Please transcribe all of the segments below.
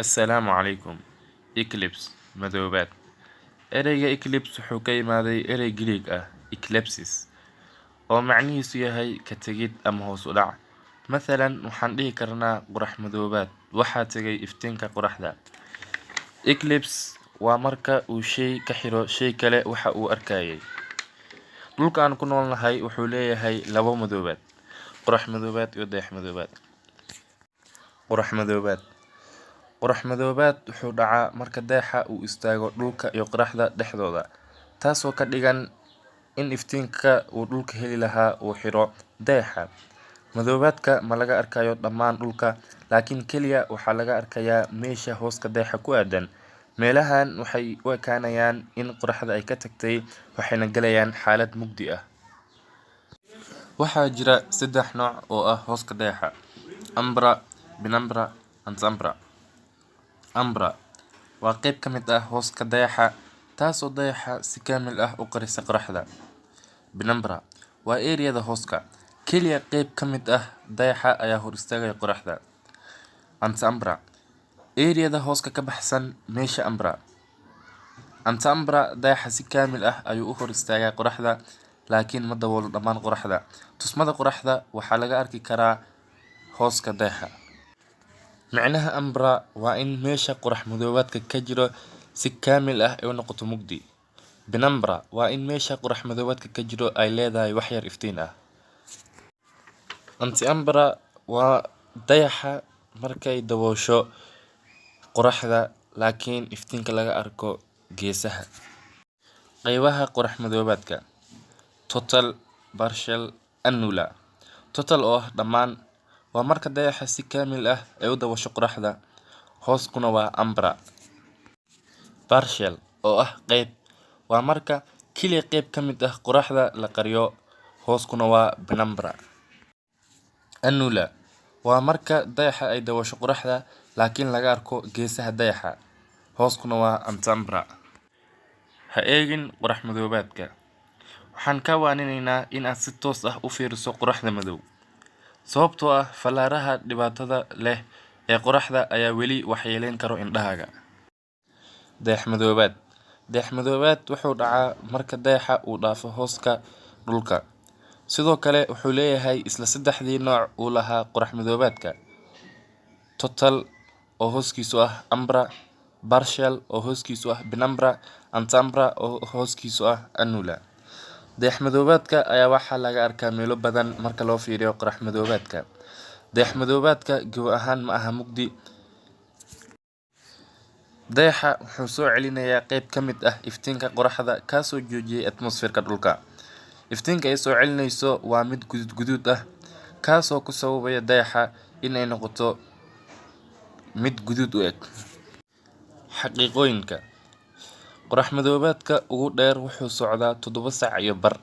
Assalaamu calaykum. Eclipse, madoobaad. Ereyga eclipse wuxuu ka yimaaday erey Giriig ah, eclipsis, oo macnihiisu yahay ka tegid ama hoos u dhac. Mathalan, waxaan dhihi karnaa qorax madoobaad, waxaa tegay iftiinka qoraxda. Eclipse waa marka uu shay ka xiro shay kale waxa uu arkayay. Dhulka aan ku noolnahay wuxuu leeyahay labo madoobaad: qorax madoobaad iyo dayax madoobaad. Qorax madoobaad. Qorax madoobaad wuxuu dhacaa marka dayaxa uu istaago dhulka iyo qoraxda dhexdooda, taasoo ka dhigan in iftiinka uu dhulka heli lahaa uu xiro dayaxa. Madoobaadka ma laga arkayo dhammaan dhulka, laakiin kaliya waxaa laga arkayaa meesha hooska dayaxa ku aadan. Meelahan waxay u ekaanayaan in qoraxda ay ka tagtay, waxayna galayaan xaalad mugdi ah. Waxaa jira saddex nooc oo ah hooska dayaxa: umbra, penumbra, antumbra. Umbra waa qayb ka mid ah hooska dayaxa, taasoo dayaxa si kaamil ah u qarisa qoraxda. Penumbra waa eriyada hooska, kaliya qayb ka mid ah dayaxa ayaa hor istaagaya qoraxda. Antumbra, eriyada hooska ka baxsan meesha umbra. Antumbra, dayaxa si kaamil ah ayuu u hor istaagaa qoraxda, laakiin ma daboolo dhammaan qoraxda. Tusmada qoraxda waxaa laga arki karaa hooska dayaxa. Micnaha umbra waa in meesha qorax madoobaadka ka jiro si kaamil ah ay u noqoto mugdi. Penumbra waa in meesha qorax madoobaadka ka jiro ay leedahay wax yar iftiin ah. Antumbra waa dayaxa markay daboosho qoraxda, laakiin iftiinka laga arko geesaha. Qaybaha qorax madoobaadka: total, partial, annular. Total, oo ah dhammaan, waa marka dayaxa si kaamil ah ay u daboosho qoraxda, hooskuna waa umbra. Partial, oo ah qayb, waa marka kaliya qayb ka mid ah qoraxda la qariyo, hooskuna waa penumbra. Annular waa marka dayaxa ay daboosho qoraxda, laakiin laga arko geesaha dayaxa, hooskuna waa antumbra. Ha eegin qorax madoobaadka. Waxaan kaa waaninaynaa in aad si toos ah u fiiriso qoraxda madow, sababtoo ah fallaaraha dhibaatada leh ee qoraxda ayaa weli waxyeeleyn karo indhahaaga. Dayax madoobaad. Dayax madoobaad wuxuu dhacaa marka dayaxa uu dhaafo hooska dhulka. Sidoo kale wuxuu leeyahay isla saddexdii nooc uu lahaa qorax madoobaadka: total, oo hooskiisu ah umbra; partial, oo hooskiisu ah penumbra; antumbra, oo hooskiisu ah annular. Dayax madoobaadka ayaa waxaa laga arkaa meelo badan marka loo fiiriyo qorax madoobaadka. Dayax madoobaadka gebi ahaan ma aha mugdi. Dayaxa wuxuu soo celinayaa qayb ka mid ah iftiinka qoraxda kaasoo joojiyay atmosfeerka dhulka. Iftiinka ay soo celinayso waa mid guduud guduud ah, kaasoo ku sababaya dayaxa in ay noqoto mid guduud u eg. Xaqiiqooyinka: qorax madoobaadka ugu dheer wuxuu socdaa 7 saac iyo bar.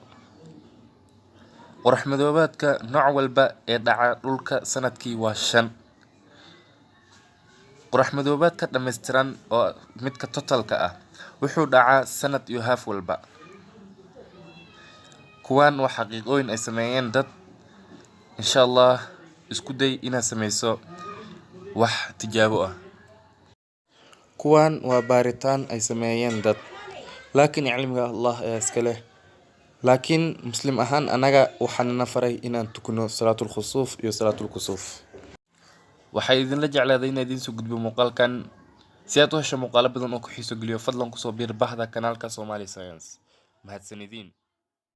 Qorax madoobaadka nooc walba ee dhaca dhulka sanadkii waa shan. Qorax madoobaadka dhammaystiran, oo midka totalka ah, wuxuu dhacaa sanad iyo haaf walba. Kuwaan waa xaqiiqooyin ay sameeyeen dad. Insha Allah, isku day inaad sameyso wax tijaabo ah. Kuwaan waa baaritaan ay sameeyeen dad, laakiin cilmiga Allah ayaa iska leh. Laakiin Muslim ahaan anaga waxaana na faray inaan tukano salaatul khusuuf iyo salaatul kusuuf. Waxaa idinla jeclaaday inaan idiin soo gudbiyo muuqaalkan. Si aad u hesho muuqaalo badan oo ku xiiso geliyo, fadlan kusoo biir bahda kanaalka Somali Science. Mahadsanidin.